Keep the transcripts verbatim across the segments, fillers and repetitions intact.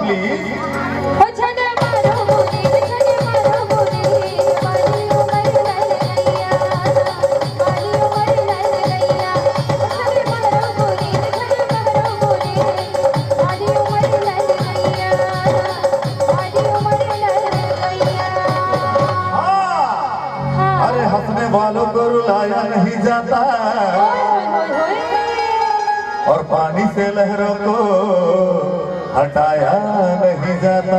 Please. ओ झन मारो बोले, झन मारो बोले, बाली उमर लल गैया, बाली उमर लल गैया। ओ झन मारो बोले, झन मारो बोले, बाली उमर लल गैया, बाली उमर लल गैया। हाँ। हाँ। अरे, हंसने वालों को रुलाया नहीं जाता। ओए, ओए, ओए, ओए। और पानी से लहरों को हटाया नहीं जाता।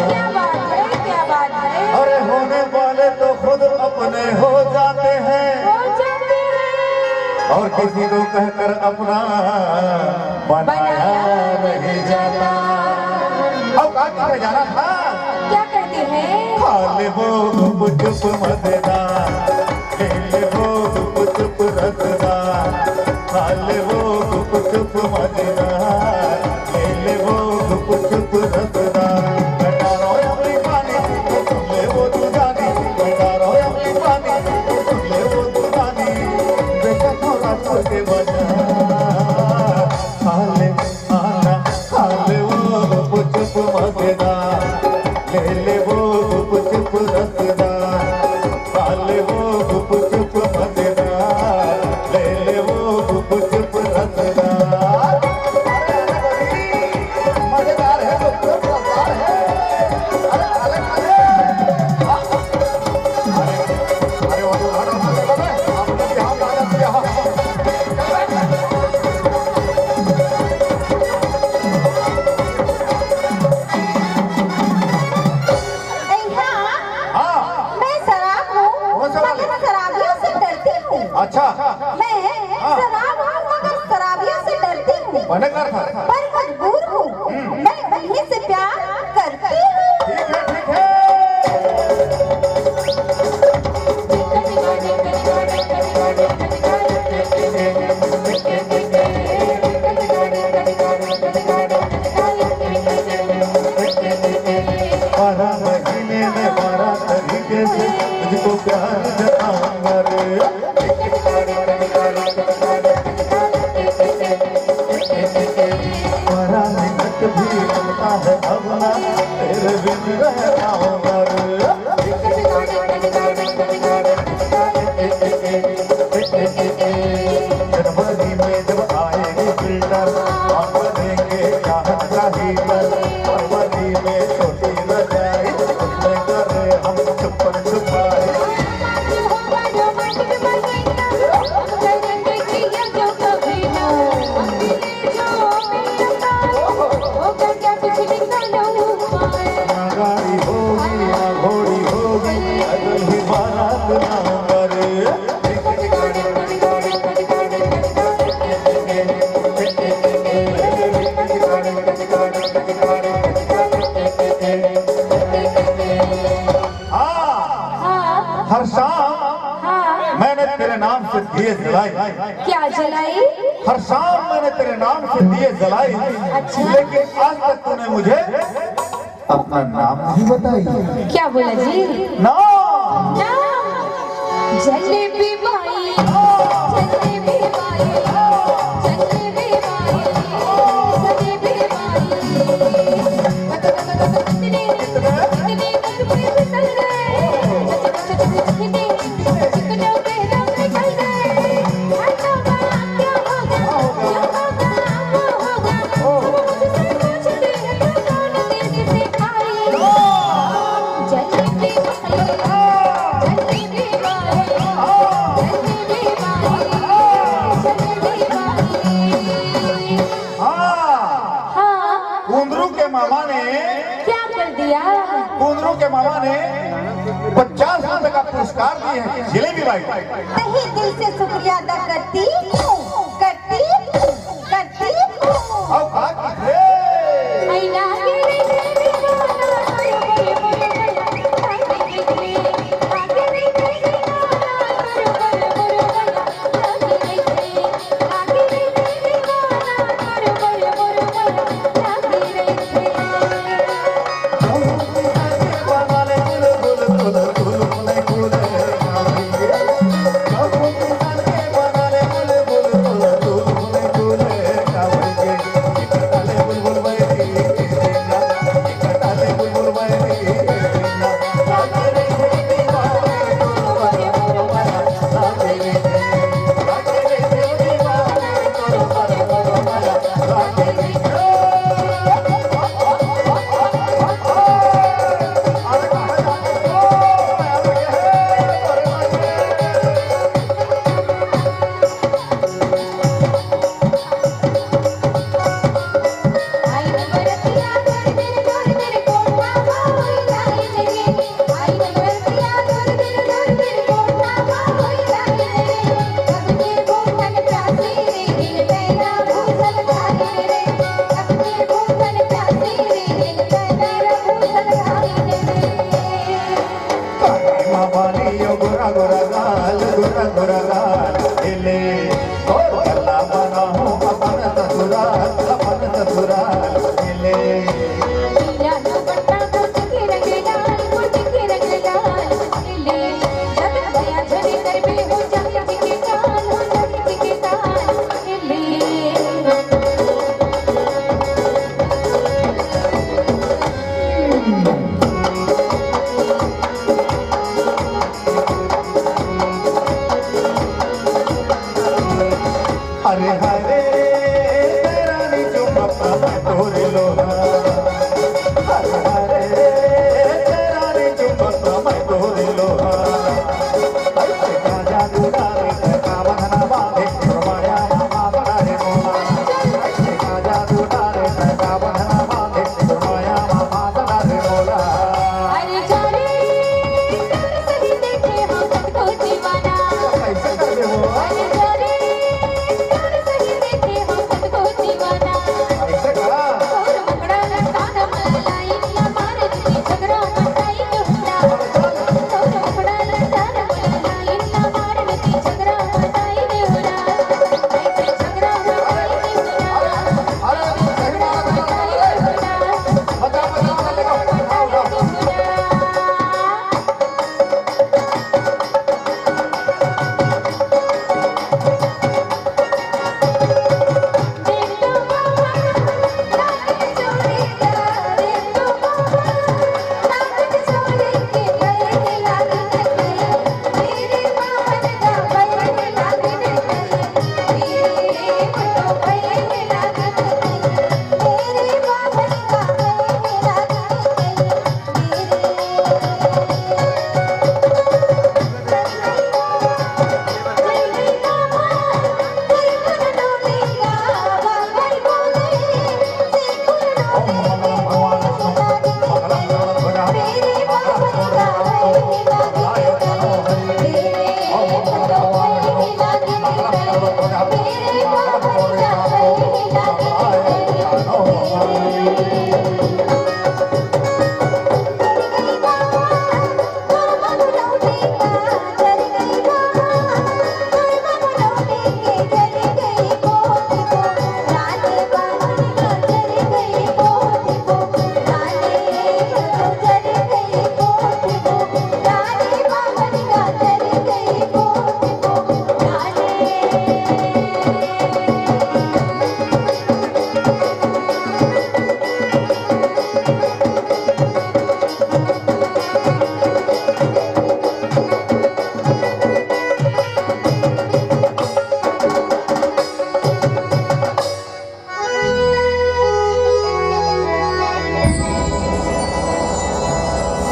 क्या बात है, क्या बात है। अरे, होने वाले तो खुद अपने हो जाते हैं। हो जाते हैं। और किसी को कहकर अपना बनाया बनाया नहीं जाता। अब बात पे जाना था। क्या कहते हैं? खा ले वो गुप चुप मजेदार, ले ले वो गुप चुप रसदार, खा ले वो गुप चुप मजेदार, ले ले वो गुप चुप रसदार। बेटा रोया अमली पानी, सुन ले वो तू जानी, बेटा रोया अमली पानी, सुन ले वो तू जानी। देखा थोड़ा छोड़ के बजा, खा ले, खा ना, खा ले वो गुप चुप मजेदार, ले ले वो गुप चुप रसदार। खा ले वो गुप चुप मजेदार, ले ले वो गुप चुप रसदार। अरे, अरे, अरे, मजेदार है, गुप चुप रसदार है। अरे, अरे, अरे। अरे, अरे, वो तो हटो, हटो, हटो, आपने भी हाथ लगा दिया। भैया, हाँ। मैं शराब हूँ, कौन सा वाली? मगर शराबियों से डरती हूँ। अच्छा। मैं हाँ। शराब हूँ, मगर शराबियों से डरती हूँ। मैंने कहा था। पर मजबूर हूँ। हम्म। मैं उन्हीं से प्यार करती हूँ। ठीक है, ठीक है। बारह महीने में बारह तरीके से तुझको प्यार जताऊंगा रे। बारह मिनट भी लगता है अब ना, तेरे बिन रह पाऊंगा रे। जनवरी में जब आएगी फिल्टर, हम बनेंगे चाहत का हीटर। फरवरी में छोटी रजाई, उसमें करें हम छुपन छुपाई। ना गाड़ी होगी, ना घोड़ी होगी, पैदल ही बारात लाऊंगा रे। हाँ, हाँ। हर शाम हाँ। मैंने तेरे नाम से दिए जलाए। क्या जलाई? हर शाम मैंने तेरे नाम से दिए जलाए, अच्छा। लेकिन आज तक तूने मुझे अपना नाम नहीं बताई। क्या बोला जी? नाम। नाम। जलेबी बाई, जलेबी बाई, जलेबी बाई, जलेबी बाई। हाँ। हाँ। कुंदरू के मामा ने क्या कर दिया? कुंदरू के मामा ने पचास रुपए का पुरस्कार दिए हैं जलेबी बाई। तहे दिल से शुक्रिया अदा करती हूँ, करती हूँ, करती हूँ। अब बात है। हरे हरे तेरा रे चुंबक मैं तोरे लोहा। हरे हरे तेरा रे चुंबक मैं तोरे लोहा। ऐसे का जादू डाले, का बंधना बांधे, माया मामा बना रे मोला। ऐसे का जादू डाले, का बंधना बांधे, माया मामा बना रे मोला। अरे जा रे, कर सही देखे हो सबको दीवाना। कैसे कर दे वो? अरे जा रे, कर सही देखे हो सबको दीवाना। कैसे करा? और मुखड़ा लटका न मला लाइन न मार दी झगड़ा मचाई के हुआ।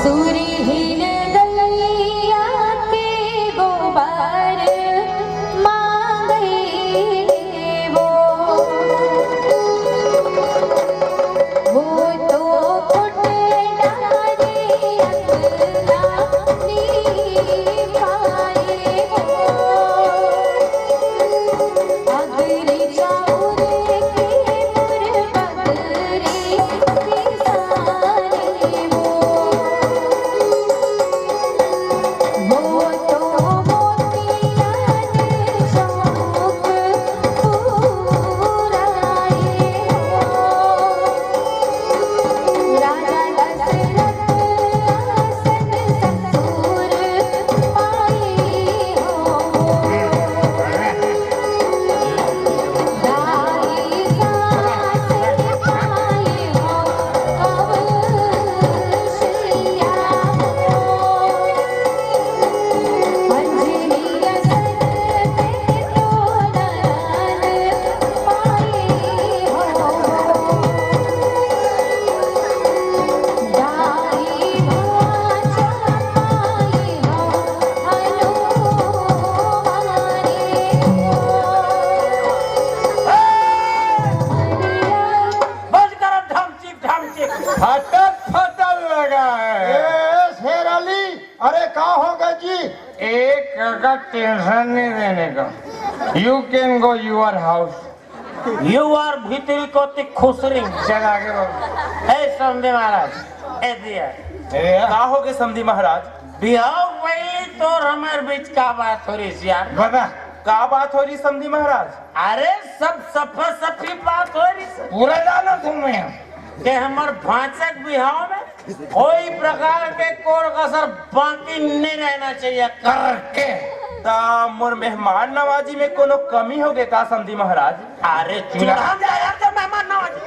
सुरहीन गैया के गोबर मांगई वो, वो तो खुट डारे अंगना नी पाए वो। अगरी चाउर के मुरबा बंद करो ढमचिक, ढमचिक। फटल, फटल लगा है। ए, शेर अली, अरे का हो गया जी? एक का टेंशन नहीं देने का। You can go your house। You are भीतरी को ती खुसरी। चल आगे बढ़। ए समधी महाराज, ए दिया। ए, का हो गए समधी महाराज? बिहाव पहले तो हमारे बीच का बात हो रही थी यार? बता। का बात हो रही समधी महाराज? अरे सब सफा सफी बात हो रही सर। पूरा जाना तुम मैं। के हमर भांचक बिहाव में कोई प्रकार के कोर कसर बाकी नहीं रहना चाहिए करके। ता मोर मेहमान नवाजी में कोनो कमी हो गए का समधी महाराज? अरे चूल्हा में जा यार, जब मेहमान नवाजी।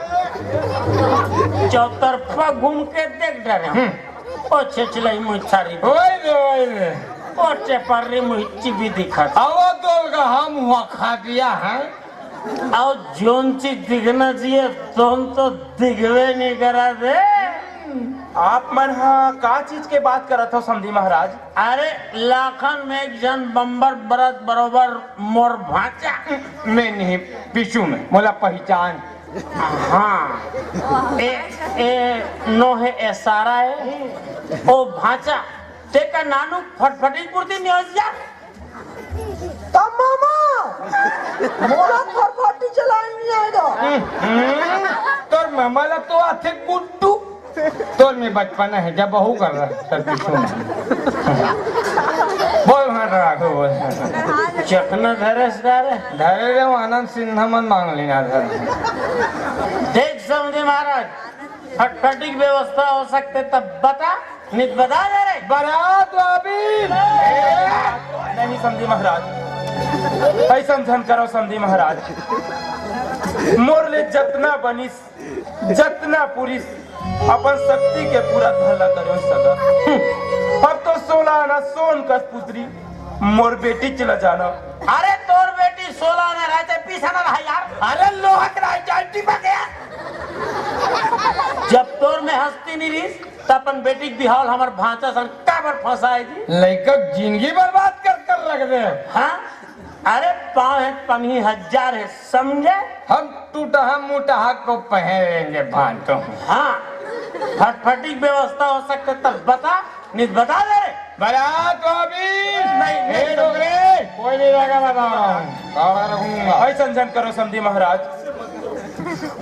चौतरफा घूम के देख डरे हम। हम्म। ओ छेछलई मुँह छारी। ओए रे, ओए रे। ओ चेपर्री मुँह चिबी दिखत। अब तो का हम हुआ खा दिया है। अउ जोन चीज दिखना चाहिए, तोन तो दिखबे नहीं करा दे। आप मन हा का चीज के बात करत हो समधी महाराज? अरे, लाखन में एक झन बंबर बरत बरोबर मोर भांचा। मैं नहीं, पीछू में मोला पहचान। हाँ, ए, ए, नो हे, ए सारा हे, ओ भांचा, तेका नानू फटफटी कुर्ती नहीं हो जा। तब मामा, मोला फटफटी चलाए नहीं आएगा। हम्म, तोर मामा ला तो आथे गुड्डू। तोर में बचपना है, जब बहू कर रहा है, सर पीछू में। बोल, हाँ, रखो, बोल। चखना धरे से धरे। धरे रे, वो आनंद सिन्हा मन मांग लेना धरे। देख समधी महाराज, फटफटी की व्यवस्था हो सकते तब बता, नहीं बता दे रे। बारात वापिस। नहीं समधी महाराज, ऐसन झन करो समधी महाराज। मोर ले जतना बनिस, जतना पुरिस, अपन शक्ति के पूरा धरला करो सगा। अब तो सोला आना सोन कस पुत्री मोर बेटी चला जाना। अरे तोर बेटी सोला आना रहे ते पीस आना रहा यार। अरे लोहा के रहे जाए टिपा गया। जब तोर में हस्ती नहीं रहीस, त अपन बेटी के बिहाव ल हमर भांचा सन काबर फंसाए जी? लइका जिंदगी बर्बाद कर कर रख दे। हाँ? अरे पाँव हे पनही हजार हे, समझे? हम टूटहा मुटहा को पहनेंगे भांटो। हाँ, फटफटी की व्यवस्था हो सकते तब बता, नहीं बता दे। बारात वापिस। नहीं, नहीं, ए डोकरे, कोई नहीं रहेगा, बताओ। खड़ा रहूंगा। ऐसन झन करो समधी महाराज,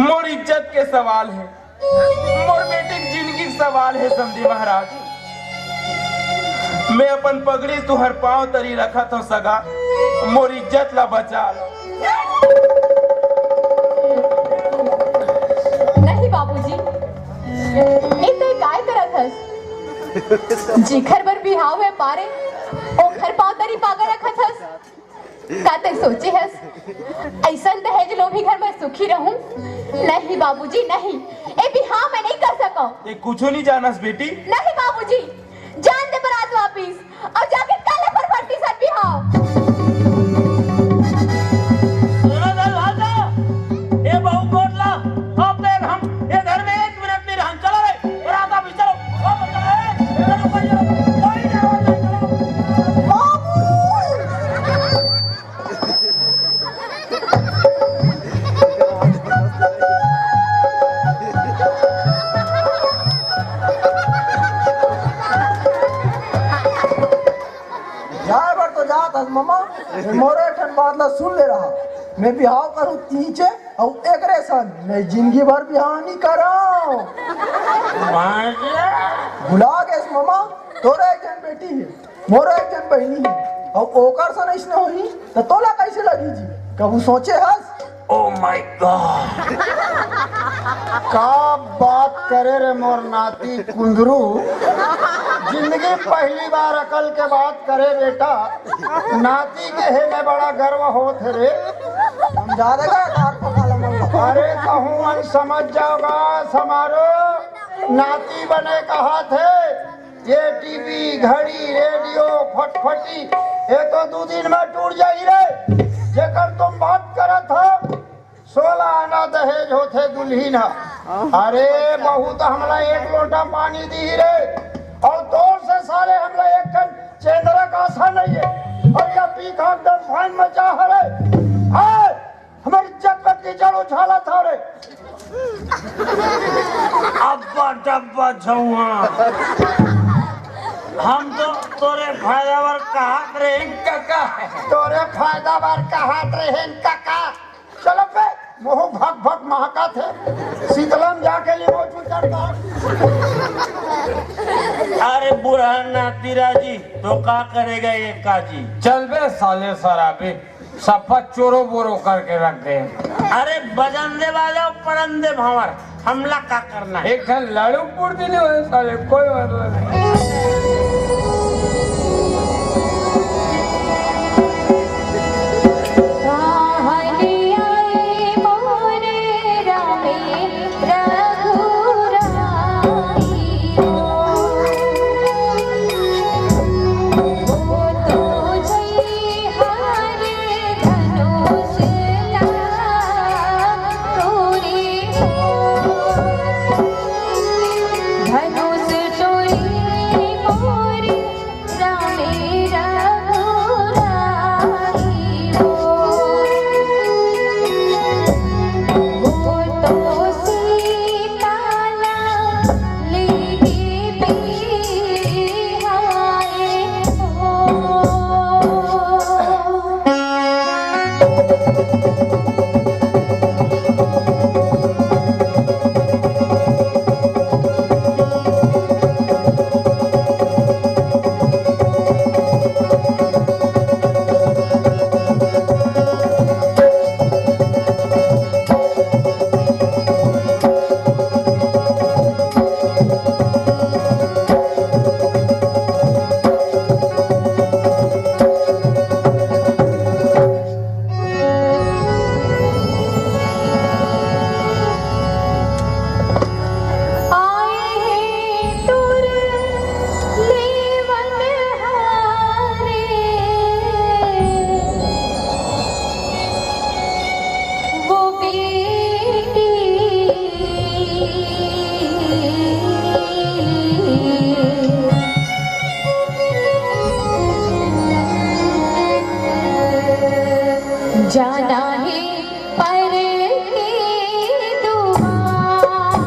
मोर इज्जत के सवाल हे, मोर बेटी के जिंदगी के सवाल हे समधी महाराज। मैं अपन पगड़ी तुहर पांव तरी रखत हूँ सगा, मोर इज्जत ला बचा लो। नहीं बाबूजी, ए तै काय करत हस? जेखर बर बिहाव हे पारे, ओखर पांव तरी पागा रखत हस। का तै सोचे हस, ऐसन दहेज लोभी घर में सुखी रहूं? नहीं बाबूजी, नहीं, ए बिहाव मैं नहीं कर सकौं। ए कुछू नहीं जानस बेटी। नहीं बाबूजी, जान दे बरात वापिस, अउ जाके काले फरफटी सन बिहाव। सुनो दल भाषा, ए बहू कोटला, अब तक हम ए घर में एक मिनट नहीं रहन। चलो रे, बरात वापिस चलो। ओ, चलो रे, चलो, कोई, कोई नहीं आवत है, चलो। बाबू! जाए बर तो जात हस ममा, मोरो एक ठन बात ला सुन ले रहा। मैं बिहाव करूँ तीचे अउ एकरे सन, मैं जिंदगी भर बिहाव नहीं करौं। भुला गेस ममा, तोरो एक झन बेटी हे, मोरो एक झन बहिनी हे, अउ ओकर सन अइसने होही, त तोला कइसे लगही जी? कभू सोचे हस? Oh my God! का बात करे रे मोर नाती कुंदरू, जिंदगी पहली बार अकल के बात करे बेटा। नाती के हे में बड़ा गर्व होत हे रे। समझा देगा, तार पका ला मन ला। अरे कहूँ मन समझ जाओगा समारो, नाती बने कहा थे। ये टीवी, घड़ी, रेडियो, फटफटी, ये तो दू दिन में टूट जाही रे। जेकर तुम बात करत हो, सोला आना दहेज होथे दुल्हिन ह। अरे, बहू त हमला एक लोटा पानी दिही रे, अउ तोर से साले हमला एक ठन चेंदरा कासा नइ हे, अउ ये पी खा एकदम फाइन मचा हरे। हाय, हमर इज्जत पर कीचड़ उछालत हरे। अब्बा डब्बा झउहा, हम तो तोरे फायदा बर कहत रहेन कका। तोरे फायदा बर कहत रहेन कका। चलो बे, मुंह भक भक महकत हे। शीतलम जाके लीमो चूचड़ काट। अरे बुढ़ा नाती राजी, तो का करेगा ये काजी? चल बे साले शराबी, सफा चोरो बोरो करके रख दे। अरे बजन दे बाजा, पड़न दे भंवर, हमला का करना है? एक ठन लड़ू पुर्दी नहीं होए साले, कोई मतलब नहीं। जाना हे पर के दुआर,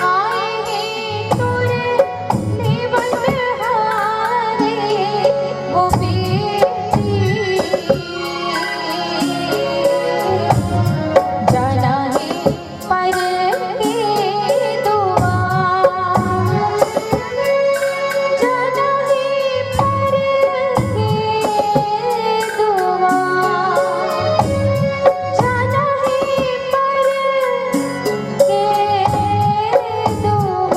आए हे तोर लेवन हारे वो बेटी। जाना हे पर के दुआर, जाना हे पर के दुआर, जाना हे पर के दुआर।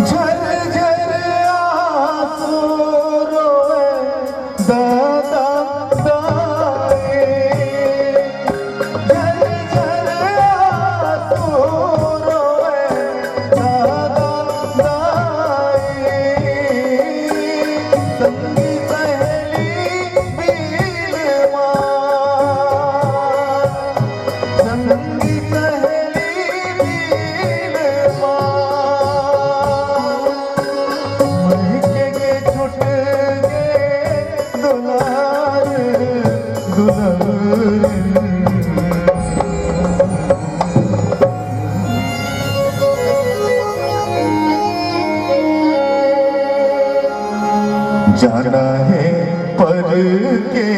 झर झर आंसू रोए दादा दाई, झर झर आंसू रोए दादा दाई, संगी सहेली बीलवा, संगी सहेली बीलवा, मइके के छूट गे दुलार दुलर। जाना हे पर के